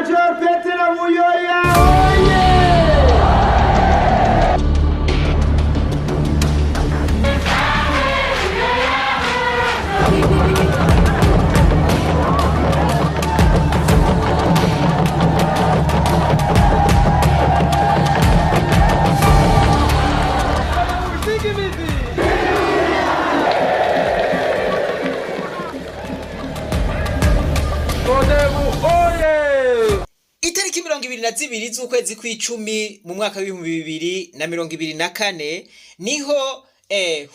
Major Petero Buyoya oye! Itariki 22 z'ukwezi kw'icumi mu mwaka w'2024 niho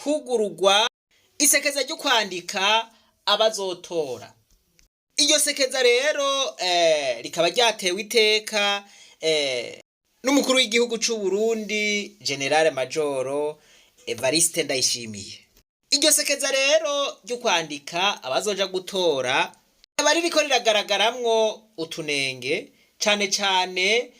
hugurugwa isekeza ryo kwandika abazotora. Iryo sekeza rero rikaba ryatewe iteka n'umukuru w'igihugu c'u Burundi, General Majoro Evariste Ndayishimiye. Iryo sekeza rero ryo kwandika abazoja gutora rikaba ririko riragaragaramwo utunenge cane cane,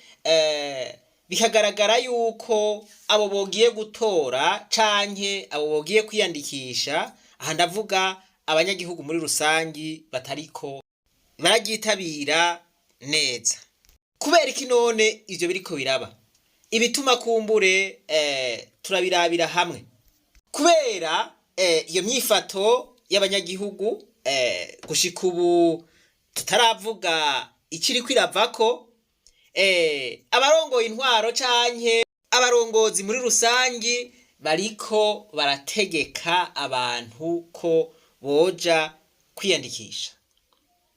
bikagaragara yuko abo bogiye gutora canke abo bogiye kwiyandikisha, aha ndavuga abanyagihugu muri rusangi, batariko bararyitabira neza. Kubera iki none ivyo biriko biraba? Ibituma kumbure turabirabira hamwe. Kubera iyo myifato y'abanyagihugu gushika ubu tutaravuga ikiriko iravako, abarongoye intwaro canke abarongozi muri rusangi bariko barategeka abantu ko boja kwiyandikisha.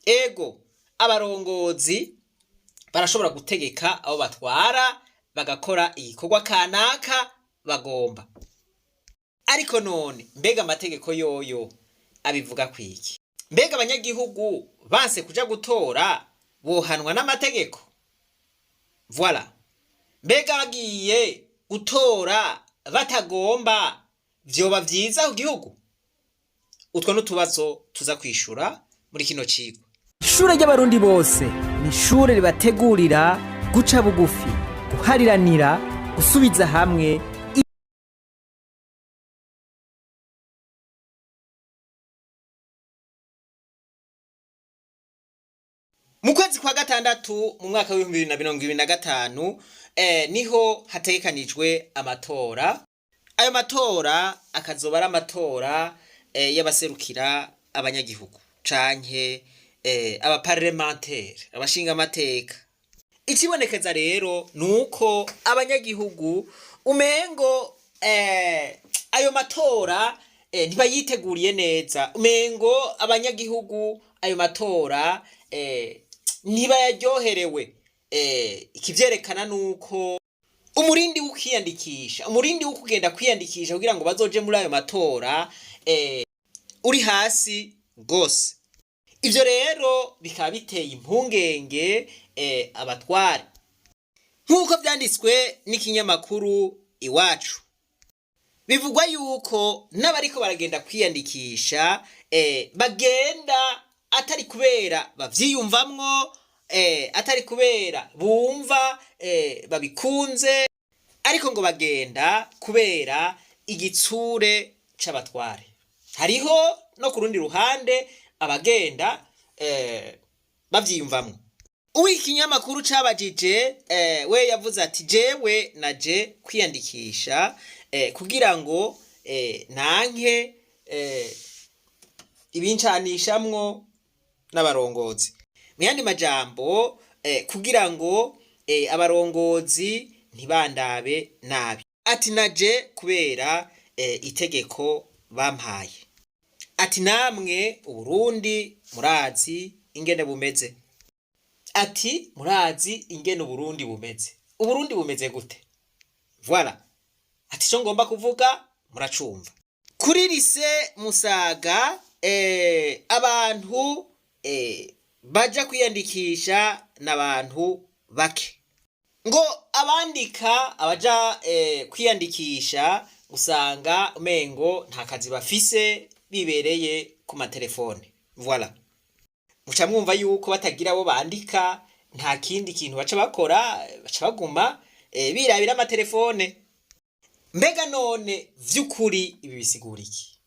Ego, abarongozi barashobora gutegeka abo batwara bagakora igikorwa kanaka bagomba. Ariko none mbega amategeko yoyo abivuga kwiki? Mbega abanyagihugu banse kuja gutora bohanwa n'amategeko? Voilà. Mbega bagiye gutora batagomba vyoba vyiza ku gihugu? Utwo n'utubazo tuza kwishura muri kino cigwa. Ishure ry'Abarundi bose ni ishure ribategurira guca bugufi, guhariranira, gusubiza hamwe. Mu kwezi kwa gatandatu mu mwaka w'2025 niho hategekanijwe amatora. Ayo matora akazoba ari amatora y'abaserukira abanyagihugu canke abaparlementaire, abashingamateka. Ikibonekeza rero nuko abanyagihugu umengo ayo matora ntibayiteguriye neza, umengo abanyagihugu ayo matora ntibayaryoherewe. Ikivyerekana nuko umurindi w'ukwiyandikisha, umurindi wo kugenda kwiyandikisha kugira ngo bazoje muri ayo matora uri hasi gose. Ivyo rero bikaba biteye impungenge abatware. Nk'uko vyanditswe n'ikinyamakuru Iwacu, bivugwa yuko n'abariko baragenda kwiyandikisha bagenda atari kubera bavyiyumvamwo, atari kubera bumva babikunze, ariko ngo bagenda kubera igitsure c'abatware. Hariho no ku rundi ruhande abagenda bavyiyumvamwo. Uw'ikinyamakuru cabajije we yavuze ati: "Jewe naje kwiyandikisha kugira ngo nanke ibincanishamwo n'abarongozi." Mu yandi majambo, kugira ngo abarongozi ntibandabe nabi. Ati: "Naje kubera itegeko bampaye." Ati: "Namwe Uburundi murazi ingene bumeze." Ati: "Murazi ingene Uburundi bumeze." Uburundi bumeze gute? Voilà. Ati: "Ico ngomba kuvuga muracumva." Kuri lycée Musaga abantu baja kwiyandikisha n'abantu bake. Ngo abandika abaja kwiyandikisha usanga umengo nta kazi bafise, bibereye ku matelefone. Voilà. Muca mwumva yuko batagira abo bandika nta kindi kintu baca bakora, baca baguma birabira amatelefone. Mbega none vy'ukuri ibi bisigura iki?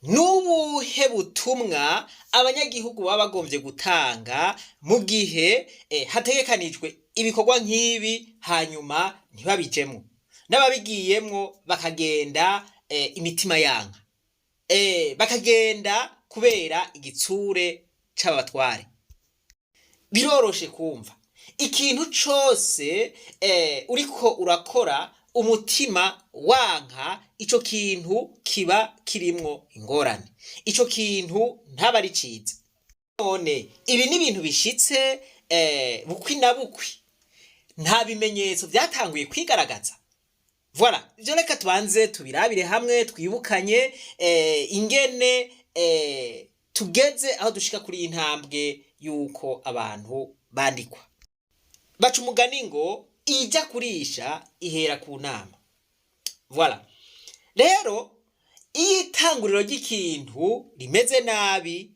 N'ubuhe butumwa abanyagihugu baba bagombye gutanga mu gihe hategekanijwe ibikorwa nk'ibi, hanyuma ntibabijemwo, n'ababigiyemwo bakagenda imitima yanka, bakagenda kubera igitsure c'abatware? Biroroshe kumva, ikintu cose uriko urakora umutima wanka, ico kintu kiba kirimwo ingorane, ico kintu ntaba ari ciza. None ibi ni ibintu bishitse bukwi na bukwi, nta bimenyetso vyatanguye kwigaragaza. Voilà, ivyo reka tubanze tubirabire hamwe, twibukanye ingene tugeze aho dushika kuri iyi ntambwe yuko abantu bandikwa. Baca umugani ngo ija kurisha ihera ku nama. Voilà, rero iyo itanguriro ry'ikintu rimeze nabi,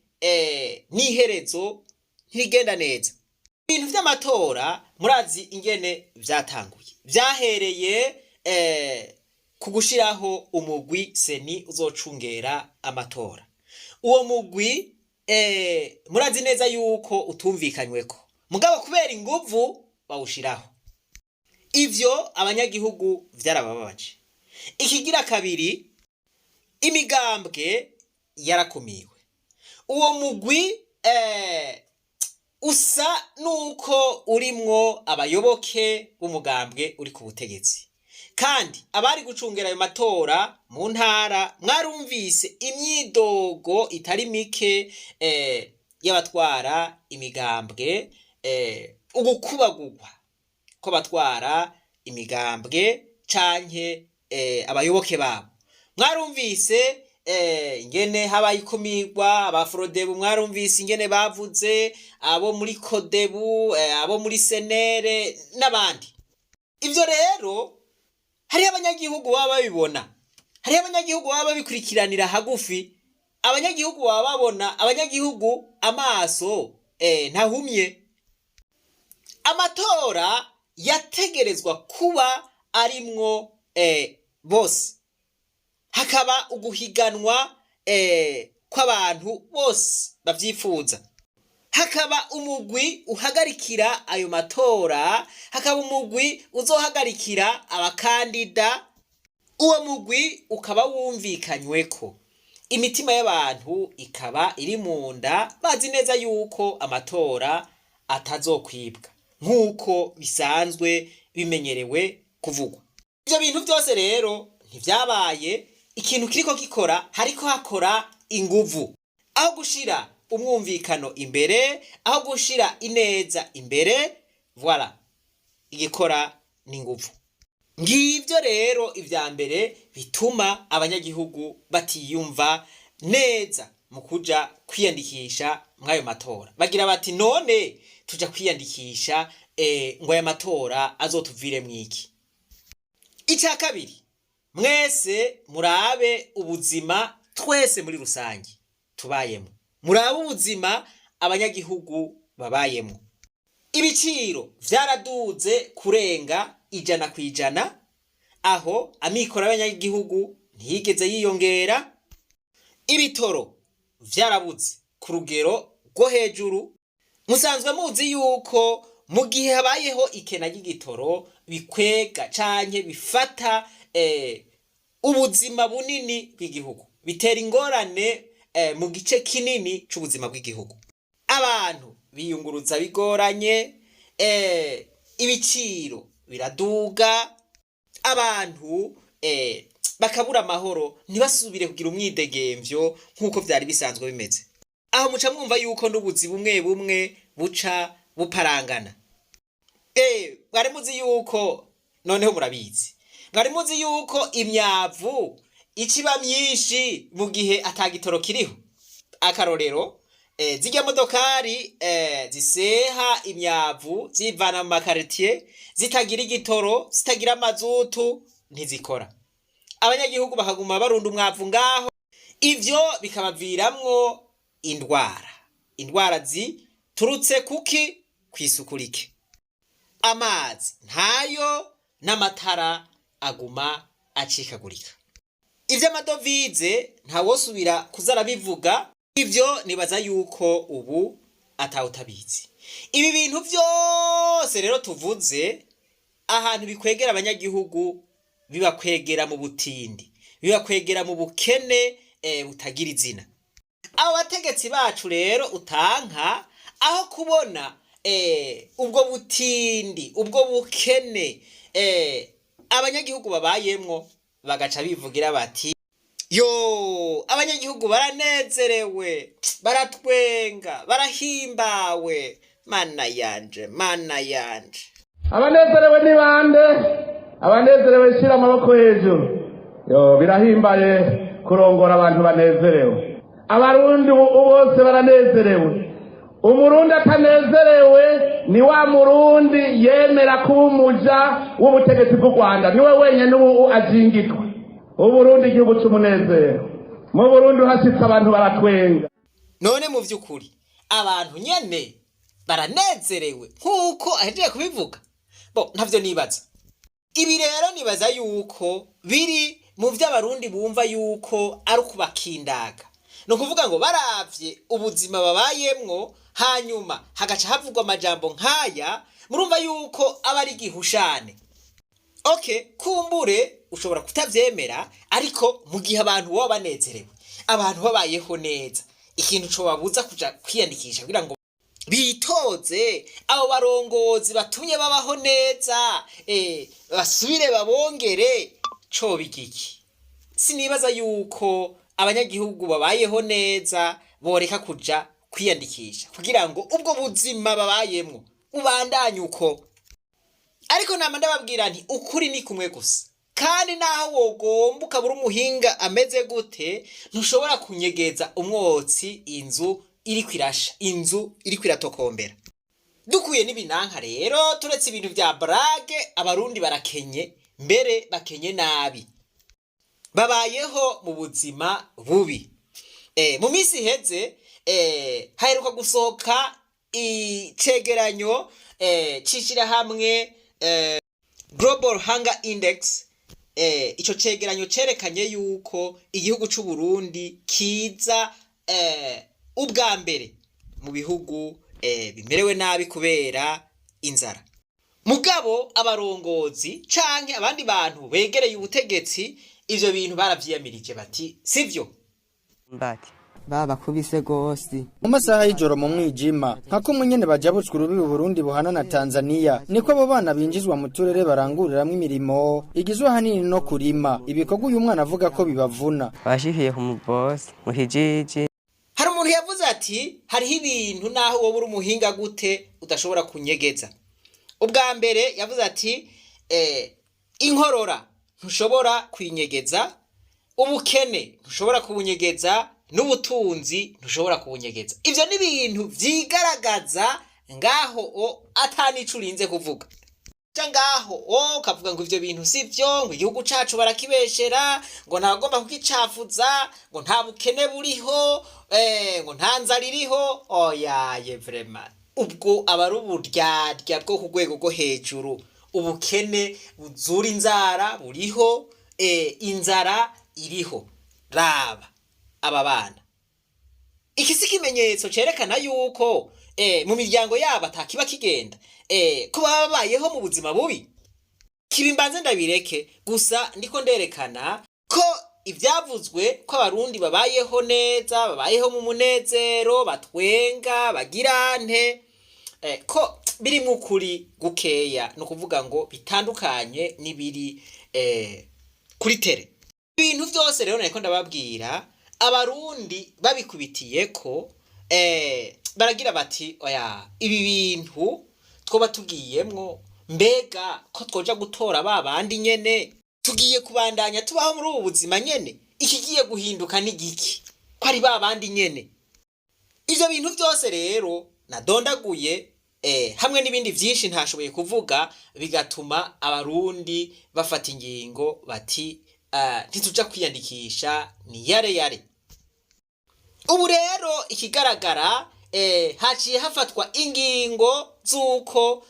n'iherezo ntirigenda neza. Ibintu vy'amatora murazi ingene vyatanguye, vyahereye ku gushiraho umugwi CENI uzocungera amatora. Uwo mugwi murazi neza yuko utumvikanyweko, mugabo kubera inguvu bawushiraho. Ivyo abanyagihugu vyarabababaje. Ikigira kabiri, imigambwe yarakumiwe. Uwo mugwi usa nuko urimwo abayoboke b'umugambwe uri ku butegetsi, kandi abari gucungera ayo matora mu ntara, mwarumvise imyidogo itari mike y'abatwara imigambwe, ugukubagurwa kw'abatwara imigambwe canke abayoboke babo. Mwarumvise ingene habaye ikumirwa abaFRODEBU, mwarumvise ingene bavuze abo muri CODEBU, abo muri CNL n'abandi. Ivyo rero hariho abanyagihugu baba babibona, hariho abanyagihugu baba babikurikiranira hagufi, abanyagihugu baba babona, abanyagihugu amaso ntahumye. Amatora yategerezwa kuba arimwo bose, hakaba uguhiganwa kw'abantu bose bavyifuza, hakaba umugwi uhagarikira ayo matora, hakaba umugwi uzohagarikira abakandida. Uwo mugwi ukaba wumvikanyweko, imitima y'abantu ikaba iri mu nda, bazi neza yuko amatora atazokwibwa nk'uko bisanzwe bimenyerewe kuvugwa. Ivyo bintu vyose rero ntivyabaye. Ikintu kiriko gikora, hariko hakora inguvu aho gushira umwumvikano imbere, aho gushira ineza imbere. Voilà, igikora ni inguvu. Ngivyo rero ivya mbere bituma abanyagihugu batiyumva neza mu kuja kwiyandikisha mw'ayo matora. Bagira bati: "None tuja kwiyandikisha ngo aya matora azotuviremwo iki?" Ica kabiri, mwese murabe ubuzima twese muri rusange tubayemo, murabe ubuzima abanyagihugu babayemo. Ibiciro vyaraduze kurenga 100%, aho amikoro y'abanyagihugu ntiyigeze yiyongera. Ibitoro vyarabuze ku rugero rwo hejuru. Musanzwe muzi yuko mu gihe habayeho ikena ry'igitoro bikwega canke bifata ubuzima bunini bw'igihugu, bitera ingorane mu gice kinini c'ubuzima bw'igihugu. Abantu biyunguruza bigoranye, ibiciro biraduga, abantu bakabura amahoro, ntibasubire kugira umwidegemvyo nk'uko vyari bisanzwe bimeze. Aho muca mwumva yuko n'ubuzi bumwe bumwe buca buparangana. Mwari muzi yuko, noneho murabizi, mwari muzi yuko imyavu iciba myinshi mu gihe ata gitoro kiriho. Akarorero, zirya modokari ziseha imyavu zivana mu makaritiye, zitagira igitoro, zitagira amazutu, ntizikora. Abanyagihugu bakaguma barunda umwavu ngaho, ivyo bikabaviramwo indwara, indwara ziturutse kuki? Kw'isuku rike. Amazi ntayo, n'amatara aguma acikagurika. Ivy'amadovize ntawosubira kuza arabivuga, ivyo nibaza yuko ubu atawutabizi. Ibi bintu vyose rero tuvuze, ahantu bikwegera abanyagihugu, bibakwegera mu butindi, bibakwegera mu bukene butagira izina. Abo bategetsi bacu rero utanka aho kubona ubwo butindi, ubwo bukene abanyagihugu babayemwo, bagaca bivugira bati: "Yo, abanyagihugu baranezerewe, baratwenga, barahimbawe, mana yanje, mana yanje." Abanezerewe ni bande? Abanezerewe, shyira amaboko hejuru. Yo, birahimbaye kurongora abantu banezerewe. Abarundi ubu bose baranezerewe. Umurundi atanezerewe ni wa murundi yemera kuba umuja w'ubutegetsi bw'u Rwanda, niwe wenyine ubu ajingitwa. Uburundi, igihugu c'umunezero. Mu Burundi uhashitse abantu baratwenga. None mu vy'ukuri abantu nyene baranezerewe nk'uko ahejeje kubivuga? Bo ntavyo nibaza. Ibi rero nibaza yuko biri mu vyo Abarundi bumva yuko ari ukubakindaga. Ni ukuvuga ngo baravye ubuzima babayemwo, hanyuma hagaca havugwa amajambo nk'aya, murumva yuko aba ari igihushane. Okay, kumbure ushobora kutavyemera, ariko mu gihe abantu baba banezerewe, abantu babayeho neza, ikintu cobabuza kuja kwiyandikisha kugira ngo bitoze abo barongozi batumye babaho neza, basubire babongere, coba igiki? Sinibaza yuko abanyagihugu babayeho neza boreka kuja kwiyandikisha kugira ngo ubwo buzima babayemwo bubandanye uko. Ariko nama ndababwira nti ukuri ni kumwe gusa, kandi naho wogomba ukabura umuhinga ameze gute, ntushobora kunyegeza umwotsi inzu iriko irasha, inzu iriko iratokombera. Dukuye n'ibinanka rero, turetse ibintu vya blague, Abarundi barakenye, mbere bakenye nabi, babayeho mu buzima bubi. Mu minsi iheze haheruka gusohoka icegeranyo c'ishirahamwe Global Hunger Index. Ico cegeranyo cerekanye yuko igihugu c'u Burundi kiza ubwa mbere mu bihugu bimerewe nabi kubera inzara. Mugabo abarongozi canke abandi bantu begereye ubutegetsi, ivyo bintu baravyiyamirije, bati sivyo. Mbati babakubise gose. Mu masaha y'ijoro, mu mwijima, nka kumwe nyene bajabutswe urubibi Burundi buhana na Tanzania, niko abo bana binjizwa mu turere baranguriramwo imirimo igizwe ahanini no kurima, ibikorwa uyu mwana avuga ko bibavuna. Bashikiye ku mubosi mu kijiji. Hari umuntu yavuze ati hariho ibintu naho wowe uri umuhinga gute udashobora kunyegeza. Ubwa mbere yavuze ati inkorora ntushobora kuyinyegeza, ubukene ntushobora kubunyegeza, n'ubutunzi ntushobora kubunyegeza. Ivyo ni ibintu vyigaragaza ngaho o atanico urinze kuvuga. Ja ngaho o ukavuga ngo ivyo bintu si vyo, ngo igihugu cacu barakibeshera, ngo ntagomba kugicafuza, ngo nta bukene buriho, ngo nta nzara iriho. Oyaye, vraiment, ubwo aba ari uburyarya bwo ku rwego rwo hejuru. Ubukene buzura inzara buriho, inzara iriho. Raba aba bana, iki si ikimenyetso cerekana yuko mu miryango yabo atakiba kigenda, ko baba babayeho mu buzima bubi? Kibi mbanze ndabireke, gusa ndiko nderekana ko ivyavuzwe ko Abarundi babayeho neza, babayeho mu munezero, batwenga, bagira nte, ko birimwo ukuri gukeya. Ni ukuvuga ngo bitandukanye n'ibiri kuri terrain. Ibintu vyose rero nariko ndababwira, Abarundi babikubitiyeko baragira bati: "Oya, ibi bintu twoba tugiyemwo, mbega ko twoja gutora ba bandi nyene, tugiye kubandanya tubaho muri ubu buzima nyene? Ikigiye guhinduka ni giki ko ari ba bandi nyene?" Ivyo bintu vyose rero nadondaguye, hamwe n'ibindi vyinshi ntashoboye kuvuga, bigatuma Abarundi bafata ingingo bati ntituja kwiyandikisha, ni yare yare. Ubu rero ikigaragara, haciye hafatwa ingingo z'uko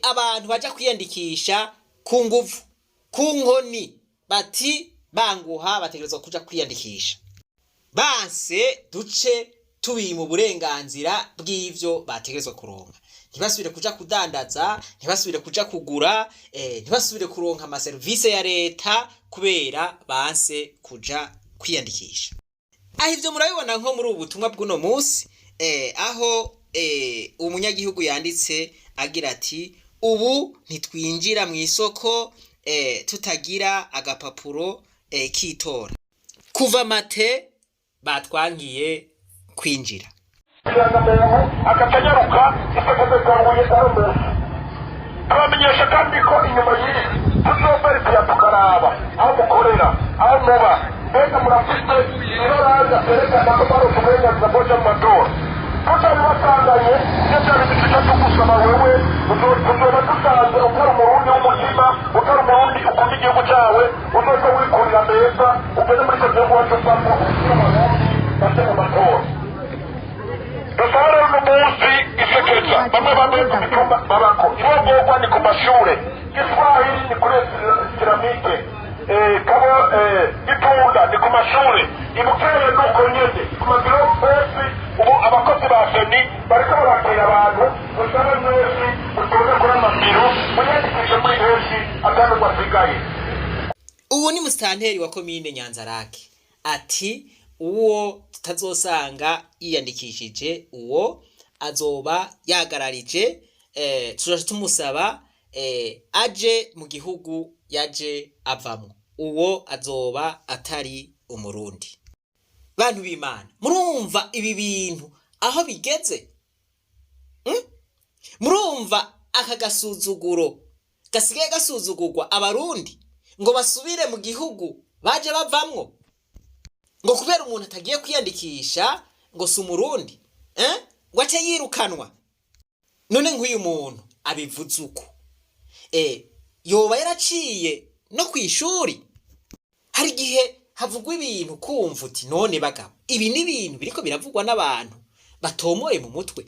abantu baja kwiyandikisha ku nguvu, ku nkoni, bati Banguha, bategerezwa kuja kwiyandikisha. Banse, duce tubima uburenganzira bw'ivyo bategerezwa kuronka, ntibasubire kuja kudandaza, ntibasubire kuja kugura, ntibasubire kuronka amaserivisi ya leta kubera banse kuja kwiyandikisha. Aho ivyo murabibona nko muri ubu butumwa bw'uno munsi, aho umunyagihugu yanditse agira ati: "Ubu ntitwinjira mu isoko tutagira agapapuro k'itora. Kuva mate batwangiye kwinjira." Irangamuntu agaca isekezezaruye uno munsi. Turamenyesha kandi ko inyuma y'ibi tuzoverifiya, tukaraba aho mukorera, aho muba. Mbega murafise ibaraza vyerekana ko mwaronse uburenganzira bwoja mu matora? Tutabibasanganye, iyo vya bindi tuca tugusaba wewe, tuzoba dusanze utari Umurundi w'umutima, utari Umurundi ukunda igihugu cawe. Uzoca wikurira meza, ugende muri ico gihugu wacu uvamwo, Abarundi baje mu matora. Dusaba rero uno munsi isekeza bamwe bamwe ku mitumba babako ibogorwa ni ku mashure, Giswahili ni kuri Islamique, kabo Gitunda ni ku mashure, Ibukeye nuko nyene ku mabiro hose. Ubu abakozi ba CENI bariko barakira abantu. Musabe mwese mutonde kuri amabiro, mwiyandikishe muri benshi, atanurwa asigaye. Ubu ni musitanteri wa komine Nyanzarake, ati uwo tutazosanga yiyandikishije, uwo azoba yagararije, tuzaca tumusaba aje mu gihugu yaje avamwo, uwo azoba atari Umurundi. Bantu b'Imana, murumva ibi bintu aho bigeze? Murumva aka gasuzuguro gasigaye gasuzugurwa Abarundi ngo basubire mu gihugu baje bavamwo, ngo kubera umuntu atagiye kwiyandikisha ngo si Umurundi, eh? Ngo ace yirukanwa. None nk'uyu muntu abivuze uko, yoba yaraciye no kw'ishuri? Hari igihe havugwa ibintu kumva uti: "None bagabo, ibi ni ibintu biriko biravugwa n'abantu batomoye mu mutwe?"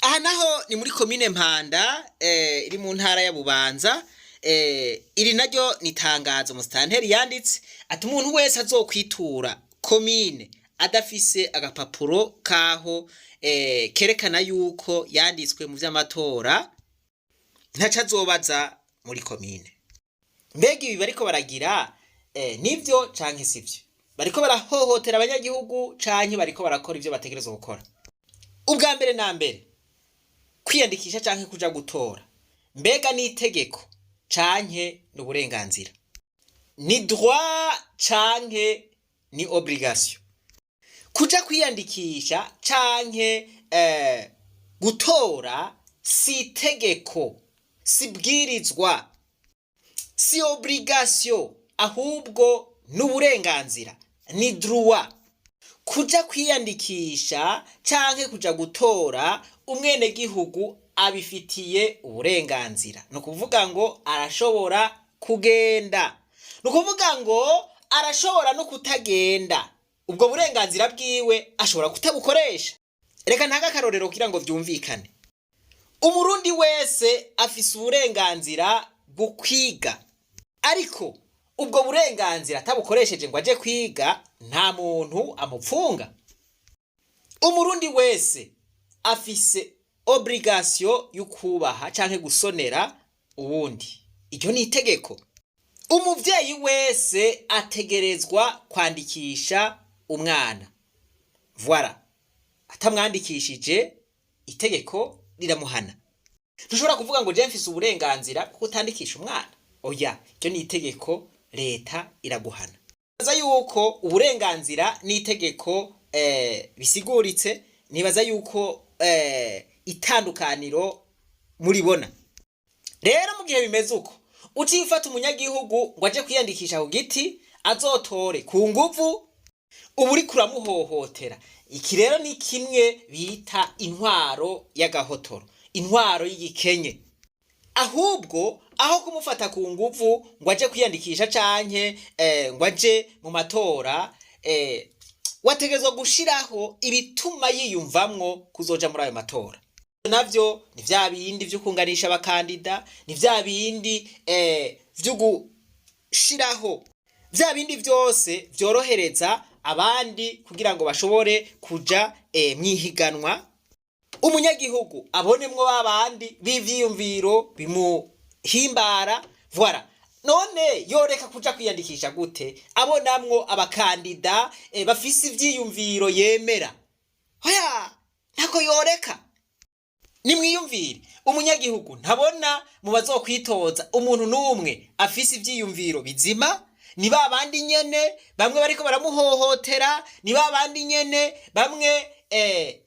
Aha naho ni muri komine Mpanda, iri mu ntara ya Bubanza. Iri naryo ni itangazo musitanteri yanditse, ati umuntu wese azokwitura komine adafise agapapuro kaho kerekana yuko yanditswe mu vy'amatora, ntaco azobaza muri komine. Mbega ibi bariko baragira, nivyo canke sivyo? Bariko barahohotera abanyagihugu canke bariko barakora ivyo bategerezwa gukora? Ubwa mbere na mbere, kwiyandikisha canke kuja gutora, mbega ni itegeko canke ni uburenganzira? Ni droit canke ni obligation kuja kwiyandikisha canke gutora? Si itegeko, si bwirizwa, si obligation, ahubwo n'uburenganzira, ni droit. Kuja kwiyandikisha canke kuja gutora, umwenegihugu abifitiye uburenganzira. Ni ukuvuga ngo arashobora kugenda, ni ukuvuga ngo arashobora no kutagenda. Ubwo burenganzira bwiwe ashobora kutabukoresha. Reka ntange akarorero kugira ngo vyumvikane. Umurundi wese afise uburenganzira bwo kwiga, ariko ubwo burenganzira atabukoresheje ngo aje kwiga, nta muntu amupfunga. Umurundi wese afise obligation y'ukubaha canke gusonera uwundi, iryo ni itegeko. Umuvyeyi wese ategerezwa kwandikisha umwana, voilà. Atamwandikishije, itegeko riramuhana. Ntushobora kuvuga ngo je mfise uburenganzira bwo kutandikisha umwana. Oya, iryo ni itegeko, leta iraguhana. Nibaza yuko uburenganzira n'itegeko bisiguritse. Nibaza yuko itandukaniro muribona. Rero mu gihe bimeze uko, uciye ufata umunyagihugu ngo aje kwiyandikisha ku giti, azotore ku nguvu, uba uriko uramuhohotera. Iki rero ni kimwe bita intwaro y'agahotoro, intwaro y'igikenye. Ahubwo aho kumufata ku nguvu ngo aje kwiyandikisha canke ngo aje mu matora, wategerezwa gushiraho ibituma yiyumvamwo kuzoja muri ayo matora. Navyo ni vya bindi vyo kunganisha abakandida, ni vya bindi vyo gushiraho Vya bindi vyose vyorohereza abandi kugira ngo bashobore kuja mwihiganwa, umunyagihugu abonemwo babandi b'ivyiyumviro bimuhimbara. Voilà. None yoreka kuja kwiyandikisha gute abonamwo abakandida bafise ivyiyumviro yemera? Oya, ntako yoreka. Nimwiyumvire, umunyagihugu ntabona mu bazokwitoza umuntu n'umwe afise ivyiyumviro bizima. Ni ba bandi nyene bamwe bariko baramuhohotera, ni ba bandi nyene bamwe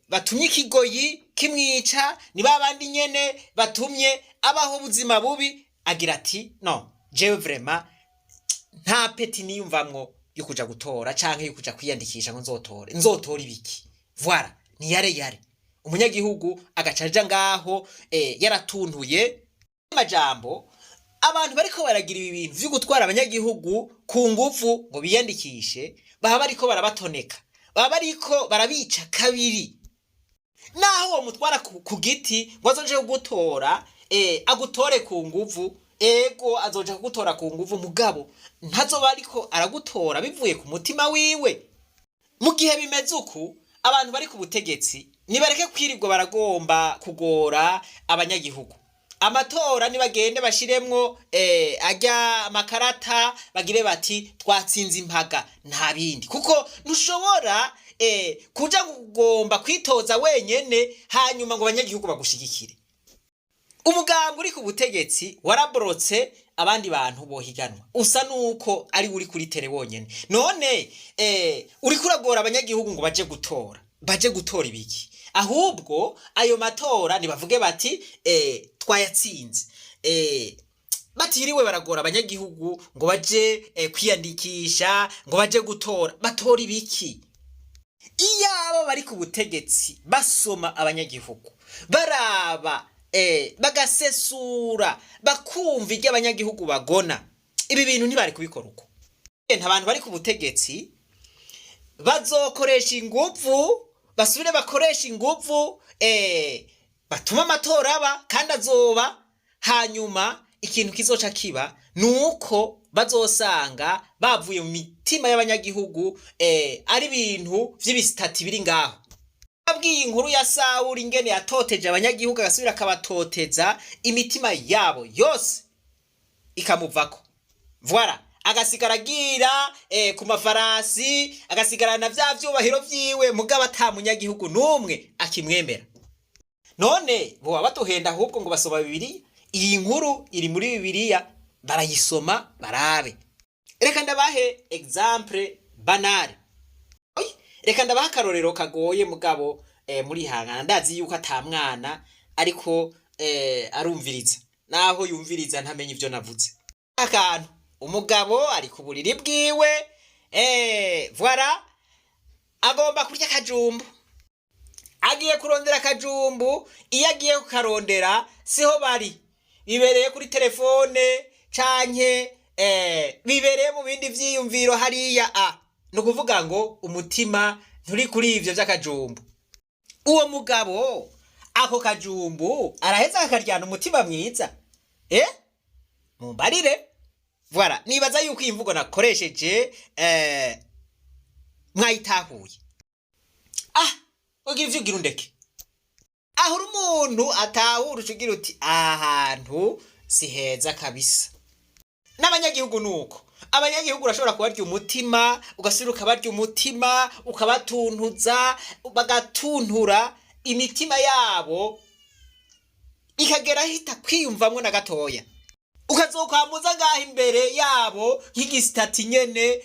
batumye ikigoyi kimwica, ni ba bandi nyene batumye abaho ubuzima bubi. Agira ati: "No, jewe vraiment nta appétit niyumvamwo yo kuja gutora canke yo kuja kwiyandikisha ngo nzotore. Nzotora ibiki?" Voilà, ni yare yare. Umunyagihugu agaca aja ngaho yaratuntuye amajambo. Abantu bariko baragira ibi bintu vyo gutwara abanyagihugu ku nguvu ngo biyandikishe, baba bariko barabatoneka, baba bariko barabica kabiri. Naho uwo mutwara ku giti ngo azoje kugutora, agutore ku nguvu, ego azoja kugutora ku nguvu, mugabo ntazoba ariko aragutora bivuye ku mutima wiwe. Mu gihe bimeze uku, abantu bari ku butegetsi nibareke kwirirwa baragomba kugora abanyagihugu. Amatora nibagende bashiremwo ajya amakarata, bagire bati: "Twatsinze impaga", nta bindi. Kuko ntushobora kuja kugomba kwitoza wenyene hanyuma ngo abanyagihugu bagushigikire. Umugambwe uri ku butegetsi waraborotse abandi bantu bohiganwa, usa nuko ari uri kuri terrain wonyene. None uriko uragora abanyagihugu ngo baje gutora. Baje gutora ibiki? Ahubwo ayo matora nibavuge bati: "Twayatsinze", batiriwe baragora abanyagihugu ngo baje kwiyandikisha, ngo baje gutora. Batora ibiki? Iyaba bari ku butegetsi basoma abanyagihugu, baraba bagasesura, bakumva ibyo abanyagihugu bagona, ibi bintu ntibari kubikora uko. Abantu bari ku butegetsi bazokoresha inguvu, basubire bakoresha inguvu, batuma amatora aba, kandi azoba. Hanyuma ikintu kizoca kiba nuko bazosanga bavuye mu mitima y'abanyagihugu, ari ibintu vy'ibisitati biri ngaho. Abwiye inkuru ya Sawuli, ingene yatoteje abanyagihugu, agasubira akabatoteza, imitima yabo yose ikamuvako. Voilà, agasigara agira ku mafarasi, agasigarana vya vyubahiro vyiwe, mugabo ata munyagihugu n'umwe akimwemera. None boba batuhenda ahubwo ngo basoma Bibiliya? Iyi nkuru iri muri Bibiliya, barayisoma barabe. Reka ndabahe exemple banale. Oy, reka ndabahe akarorero kagoye, mugabo murihangana, ndazi yuko ata mwana ariko arumviriza. Naho yumviriza ntamenye ivyo navuze. Akantu, umugabo ari ku buriri bwiwe, voilà, agomba kurya akajumbu, agiye kurondera akajumbu. Iyo agiye kukarondera siho bari, bibereye kuri telefone canke bibereye mu bindi vyiyumviro hariya. A ni ukuvuga ngo umutima nturi kuri ivyo vy'akajumbu. Uwo mugabo ako kajumbu araheza akakaryana umutima mwiza? Mumbarire. Voilà, nibaza yuko iyi mvugo nakoresheje mwayitahuye. Ah, ugira ivyo ugira undeke aho uri umuntu atahura, uca ugira uti: "Aha hantu si heza kabisa." N'abanyagihugu nuko, abanyagihugu urashobora kubarya umutima, ugasubira ukabarya umutima, ukabatuntuza, bagatuntura imitima yabo ikagera ahita kwiyumvamwo na gatoya, ukazokwamuza ngaho imbere yabo nk'igisitati nyene,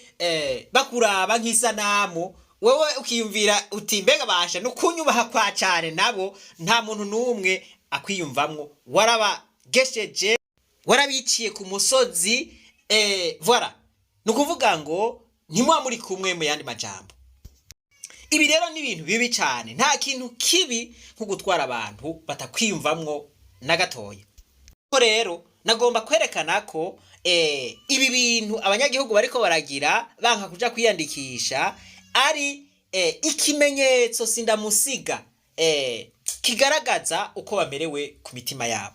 bakuraba nk'isanamu. Wewe ukiyumvira uti: "Mbega basha nukunyubaha kwa cane?" Nabo nta muntu n'umwe akwiyumvamwo, warabagesheje, warabiciye ku musozi. Voilà, ni ukuvuga ngo ntimuba muri kumwe. Mu yandi majambo, ibi rero ni ibintu bibi cane. Nta kintu kibi nko gutwara abantu batakwiyumvamwo na gatoya. Ko rero nagomba kwerekana ko ibi bintu abanyagihugu bariko baragira banka kuja kwiyandikisha ari ikimenyetso sindamusiga kigaragaza uko bamerewe ku mitima yabo.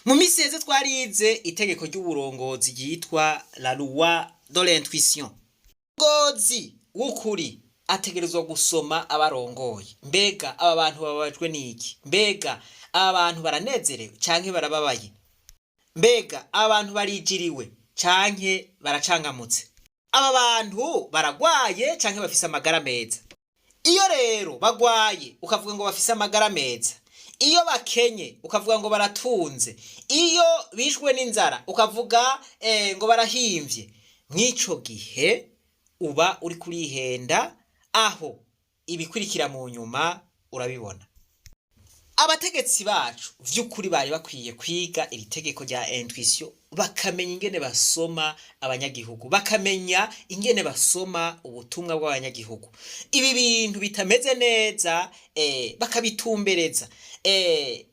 Mu misi heze twarize itegeko ry'uburongozi ryitwa la loi. de l'intuition. Ngozi w'ukuri ategerezwa gusoma abarongoye. Mbega aba bantu bababajwe n'iki? Mbega aba bantu baranezerewe canke barababaye? Mbega aba bantu barijiriwe canke baracangamutse? Aba bantu baragwaye canke bafise amagara meza? Iyo rero bagwaye ukavuga ngo bafise amagara meza, iyo bakenye ukavuga ngo baratunze, iyo bishwe n'inzara ukavuga ngo barahimvye, mw'ico gihe uba uri kurihenda. Aho ibikurikira mu nyuma urabibona. Abategetsi bacu vy'ukuri bari bakwiye kwiga iri tegeko rya intuition, bakamenya ingene basoma abanyagihugu, bakamenya ingene basoma ubutumwa bw'abanyagihugu. Ibi bintu bitameze neza bakabitumbereza.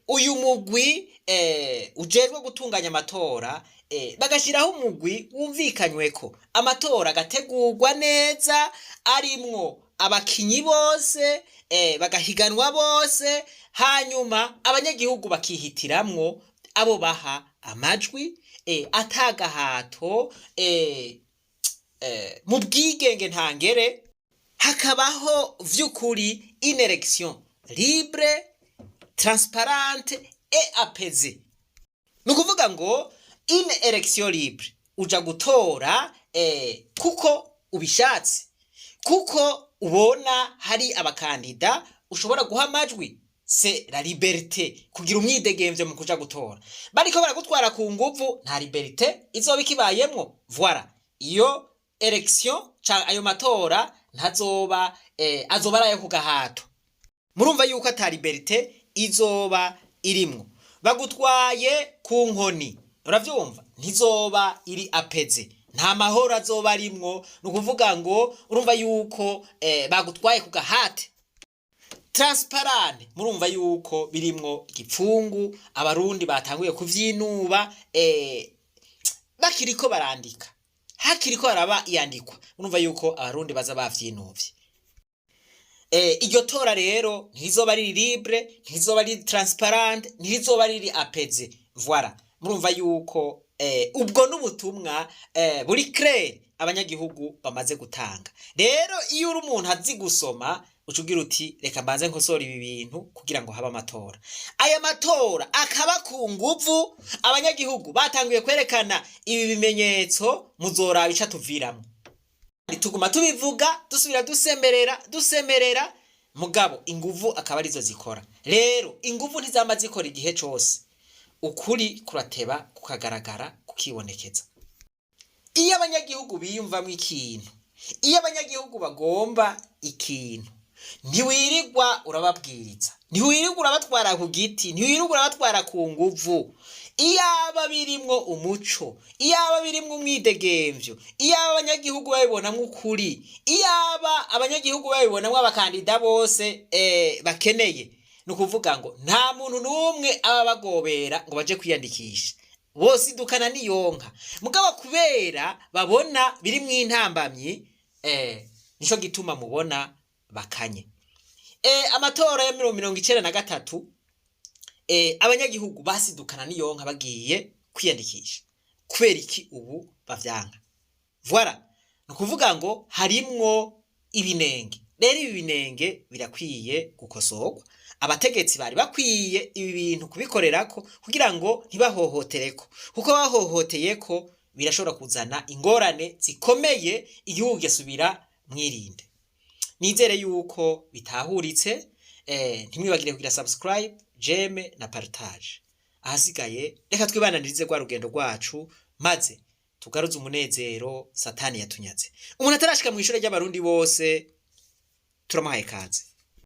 Uyu mugwi ujejwe gutunganya amatora, bagashyiraho umugwi wumvikanyweko, amatora agategurwa neza arimwo abakinyi bose, bagahiganwa bose, hanyuma abanyagihugu bakihitiramwo abo baha amajwi atagahato, mu bwigenge ntangere, hakabaho vy'ukuri une élection libre, transparente et apaisée. Ni ukuvuga ngo une élection libre, uja gutora kuko ubishatse, kuko ubona hari abakandida ushobora guha amajwi. C'est la liberté, kugira umwidegemvyo mu kuja gutora. Bariko baragutwara ku nguvu, nta liberté izoba ikibayemwo. Voilà, iyo élection ca ayo matora ntazoba, azoba ari ayo ku gahato. Murumva yuko ata liberté izoba irimwo. Bagutwaye ku nkoni, uravyumva, ntizoba iri apaisée, nta mahoro azoba arimwo. Ni ukuvuga ngo urumva yuko bagutwaye ku gahate. Transparente, murumva yuko birimwo igipfungu. Abarundi batanguye kuvyinuba bakiriko barandika, hakiriko haraba iyandikwa, murumva yuko abarundi baza bavyinuvye. Iryo tora rero ntirizoba riri libre, ntirizoba riri transparente, ntirizoba riri apaisé. Voilà, murumva yuko ubwo n'ubutumwa buri clair abanyagihugu bamaze gutanga. Rero iyo uri umuntu azi gusoma, uca ugira uti: "Reka mbanze nkosora ibi bintu kugira ngo habe amatora." Aya matora akaba ku nguvu, abanyagihugu batanguye kwerekana ibi bimenyetso, muzoraba ico tuviramwo. Tuguma tubivuga, dusubira dusemerera, dusemerera, mugabo inguvu akaba arizo zikora. Rero inguvu ntizama zikora igihe cose, ukuri kurateba kukagaragara, kukibonekeza. Iyo abanyagihugu biyumvamwo ikintu, iyo abanyagihugu bagomba ikintu, ntiwirirwa urababwiriza, ntiwirirwa urabatwara ku giti, ntiwirirwa urabatwara ku nguvu. Iyaba birimwo umuco, iyaba birimwo umwidegemvyo, iyaba abanyagihugu babibonamwo ukuri, iyaba abanyagihugu babibonamwo abakandida bose bakeneye, ni ukuvuga ngo nta muntu n'umwe aba bagobera ngo baje kwiyandikisha, bose idukana niyonka. Mugabo kubera babona birimwo intambamyi, nico gituma mubona bakanye. Amatora ya 93, abanyagihugu basidukana niyonka bagiye kwiyandikisha. Kubera iki ubu bavyanka? Voilà, ni ukuvuga ngo harimwo ibinenge. Rero ibi binenge birakwiye gukosorwa. Abategetsi bari bakwiye ibi bintu kubikorerako kugira ngo ntibahohotereko, kuko bahohoteyeko birashobora kuzana ingorane zikomeye, igihugu kigasubira mwirinde. Nizere yuko bitahuritse. Ntimwibagire kugira subscribe, j'aime na partage. Ahasigaye reka twibananirize rwa rugendo rwacu, maze tugaruze umunezero satani yatunyaze. Umuntu atarashika mu ishure ry'abarundi bose, turamuhaye kaze.